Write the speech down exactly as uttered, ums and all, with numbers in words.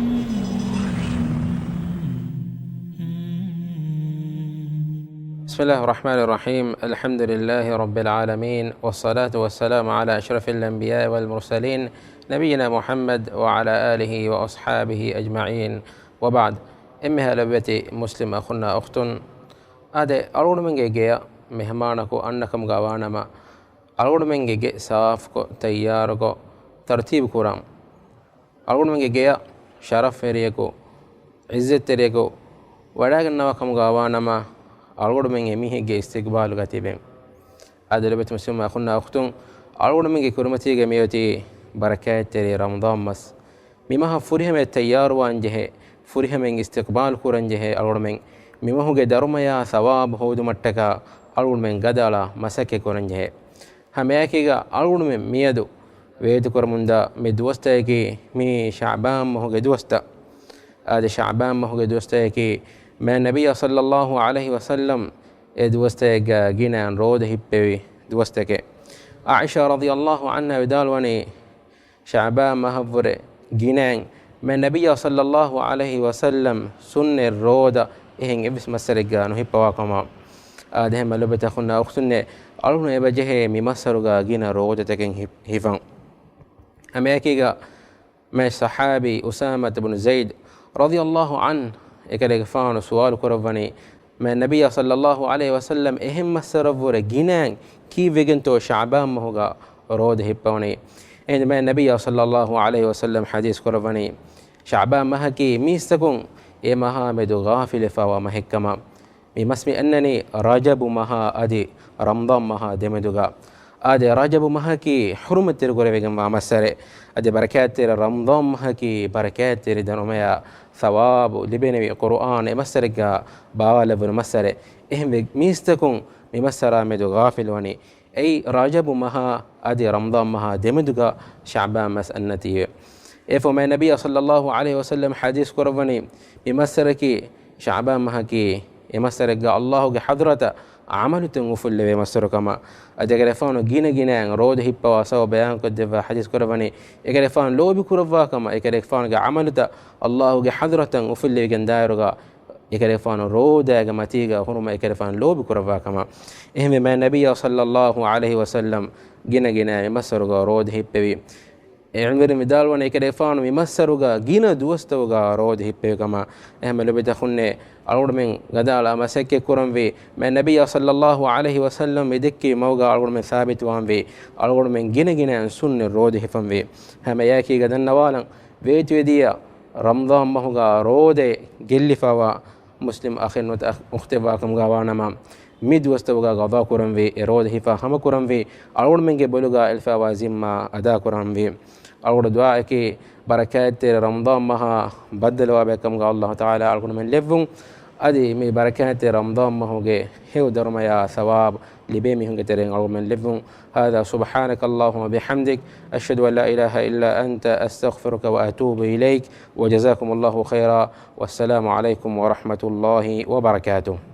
بسم الله الرحمن الرحيم. الحمد لله رب العالمين، والصلاة والسلام على أشرف الأنبياء والمرسلين، نبينا محمد وعلى آله وأصحابه أجمعين، وبعد. އެންމެހާ ލޮބުވެތި މުސްލިމް އަޚުންނާ އުޚްތުން، އާދެ، އަޅުގަނޑުމެންގެ ގެޔަށް މެހެމާނަކު އަންނަކަމުގަ ވާނަމަ، އަޅުގަނޑުމެންގެ ގެ ސާފުކޮށް، ތައްޔާރުކޮށް، ތަރުތީބު ކުރަން. އަޅުގަނޑުމެންގެ ގެޔަށް ޝަރަފްވެރިޔަކު، ޢިއްޒަތްތެރިޔަކު ވަޑައިގަންނަވާ ކަމުގަ ވާނަމަ، އަޅުގަނޑުމެން އެމީހެއްގެ އިސްތިޤްބާލުގަ ތިބެން. އާދެ، ލޮބުވެތި މުސްލިމް އަޚުންނާ އުޚްތުން، އަޅުގަނޑުމެންގެ ކުރިމަތީގަ މިއޮތީ ބަރަކާތްތެރި ރަމަޟާން މަސް. މި މަހަށް ފުރިހަމަޔަށް ތައްޔާރުވާން ޖެހޭ، ފުރިހަމަޔަށް އިސްތިޤްބާލު ކުރަން ޖެހޭ އަޅުގަނޑުމެން މި މަހުގެ ދަރުމަޔާ ޘަވާބު ހޯދުމަށްޓަކާ އަޅުގަނޑުމެން ގަދައަޅާ މަސައްކަތް ކުރަން ޖެހޭ. ހަމައެކީގަ އަޅުގަނޑުމެން މިއަދު ވޭތުކުރަމުންދާ މި ދުވަސްތަކަކީ މި ޝަޢުބާން މަހުގެ ދުވަސްތައް. އާދެ، ޝަޢުބާން މަހުގެ ދުވަސްތަކަކީ މާތް ނަބިއްޔާ ޞައްލައްލާހު ޢަލައިހި ވަސައްލަމް އެ ދުވަސްތަކެއްގަ ގިނައިން ރޯދަ ހިއްޕެވި ދުވަސްތަކެއް. ޢާއިޝާ ރަޟިޔައްލާހު ޢަންހާ ވިދާޅުވަނީ، ޝަޢުބާން މަހަށްވުރެ ގިނައިން މާތް ނަބިއްޔާ ޞައްލައްލާހު ޢަލައިހި ވަސައްލަމް ސުންނަތް ރޯދަ އެހެން އެއްވެސް މައްސަރެއްގަ ނުހިއްޕަވާ ކަމަށް. އާދެ، އެހެންމެ ލޮބުވެތި އަޚުންނާ އުޚްތުންނޭ، އަޅުގަނޑު އެބަ ޖެހޭ މި މައްސަރުގަ ގިނަ ރޯދަތަކެއް ހި-، ހިފަން. ހަމައެކީގަ މާތް ޞަޙާބީ އުސާމަތު ބުނު ޒައިދު ރަޟިޔައްލާހު ޢަންހު އެކަލޭގެފާނު ސުވާލު ކުރައްވަނީ، މާތް ނަބިއްޔާ ޞައްލައްލާހު ޢަލައިހި ވަސައްލަމް އެހެން މައްސަރަށްވުރެ ގިނައިން ކީއްވެގެންތޯ ޝަޢުބާން މަހުގަ ރޯދަ ހިއްޕަވަނީ؟ އެހިނދު މާތް ނަބިއްޔާ ޞައްލައްލާހު ޢަލައިހި ވަސައްލަމް ޙަދީޘް ކުރައްވަނީ، ޝަޢުބާން މަހަކީ މީސްތަކުން އެ މަހާ މެދު ޣާފިލުވެފަވާ މަހެއްކަމަށް. މި މަސް މި އަންނަނީ ރަޖަބު މަހާ އަދި ރަމަޟާން މަހާ ދެމެދުގަ. އާދެ، ރަޖަބު މަހަކީ ޙުރުމަތްތެރިކުރެވިގެންވާ މައްސަރެއް. އަދި ބަރަކާތްތެރި ރަމަޟާން މަހަކީ ބަރަކާތްތެރި ދަރުމަޔާ ޘަވާބު ލިބެނިވި ޤުރުއާން އެ މައްސަރެއްގަ ބާވާލެއްވުނު މައްސަރެއް. އެހެންވެ، މީސްތަކުން މި މައްސަރާ މެދު ޣާފިލުވަނީ. އެއީ ރަޖަބު މަހާ އަދި ރަމަޟާން މަހާ ދެމެދުގަ ޝަޢުބާން މަސް އަންނަތީވެ. އެފަހު މާތް ނަބިއްޔާ ޞައްލައްލާހު ޢަލައިހި ވަސައްލަމް ޙަދީޘް ކުރައްވަނީ، މި މައްސަރަކީ ޝަޢުބާން މަހަކީ އެ މައްސަރެއްގަ ﷲ ގެ ޙަޟްރަތަށް ޢަމަލުތައް އުފުއްލެވޭ މައްސަރު ކަމަށް. އަދި އެކަލޭގެފާނު ގިނަ ގިނައިން ރޯދަ ހިއްޕަވާ ސަބަބު ބަޔާންކޮށްދެއްވާ ޙަދީޘް ކުރައްވަނީ، އެކަލޭގެފާނު ލޯބި ކުރައްވާ ކަމަށް، އެކަލޭގެފާނުގެ ޢަމަލުތައް ﷲ ގެ ޙަޟްރަތަށް އުފުއްލެވިގެން ދާއިރުގަ އެކަލޭގެފާނު ރޯދައިގެ މަތީގަ ހުރުމަށް އެކަލޭގެފާނު ލޯބި ކުރައްވާ ކަމަށް. އެހެންވެ، މާތް ނަބިއްޔާ ޞައްލައްލާހު ޢަލައިހި ވަސައްލަމް ގިނަ ގިނައިން މި މައްސަރުގަ ރޯދަ ހިއްޕެވި. އެ ޢިލްމުވެރިން ވިދާޅުވަނީ، އެކަލޭގެފާނު މި މައްސަރުގަ ގިނަ ދުވަސްތަކުގަ ރޯދަ ހިއްޕެވި ކަމަށް. އެހެންމެ ލޮބުވެތި އަޚުންނޭ، އަޅުގަނޑުމެން ގަދައަޅާ މަސައްކަތް ކުރަންވީ، މާތް ނަބިއްޔާ ޞައްލައްލާހު ޢަލައިހި ވަސައްލަމް މި ދެއްކި މަގުގަ އަޅުގަނޑުމެން ސާބިތުވާންވީ، އަޅުގަނޑުމެން ގިނަ ގިނައިން ސުންނަތް ރޯދަ ހިފަންވީ. ހަމައެއާއެކީގަ ދަންނަވާލަން، ވޭތުވެދިޔަ ރަމަޟާން މަހުގަ ރޯދައެއް ގެއްލިފަވާ މުސްލިމް އަޚެއް ނުވަތަ އުޚްތެއް ވާކަމުގަ ވާނަމަ، މި ދުވަސްތަކުގަ ޤަޟާ ކުރަންވީ، އެ ރޯދަ ހިފާ ހަމަ ކުރަންވީ، އަޅުގަނޑުމެންގެ ބޮލުގަ އެޅިފަވާ ޒިންމާ އަދާ ކުރަންވީ. އަޅުގަނޑު ދުޢާއަކީ، ބަރަކާތްތެރި ރަމަޟާން މަހާ ބައްދަލުވާ ބައެއްކަމުގަ ﷲ ތަޢާލާ އަޅުގަނޑުމެން ލެއްވުން. އަދި މި ބަރަކާތްތެރި ރަމަޟާން މަހުގެ ހެޔޮ ދަރުމަޔާ ޘަވާބު ލިބޭ މީހުންގެ ތެރެއިން އަޅުގަނޑުމެން ލެއްވުން. هذا، سبحانك اللهم وبحمدك، أشهد أن لا إله إلا أنت، أستغفرك وأتوب إليك، وجزاكم الله خيرا، والسلام عليكم ورحمة الله وبركاته.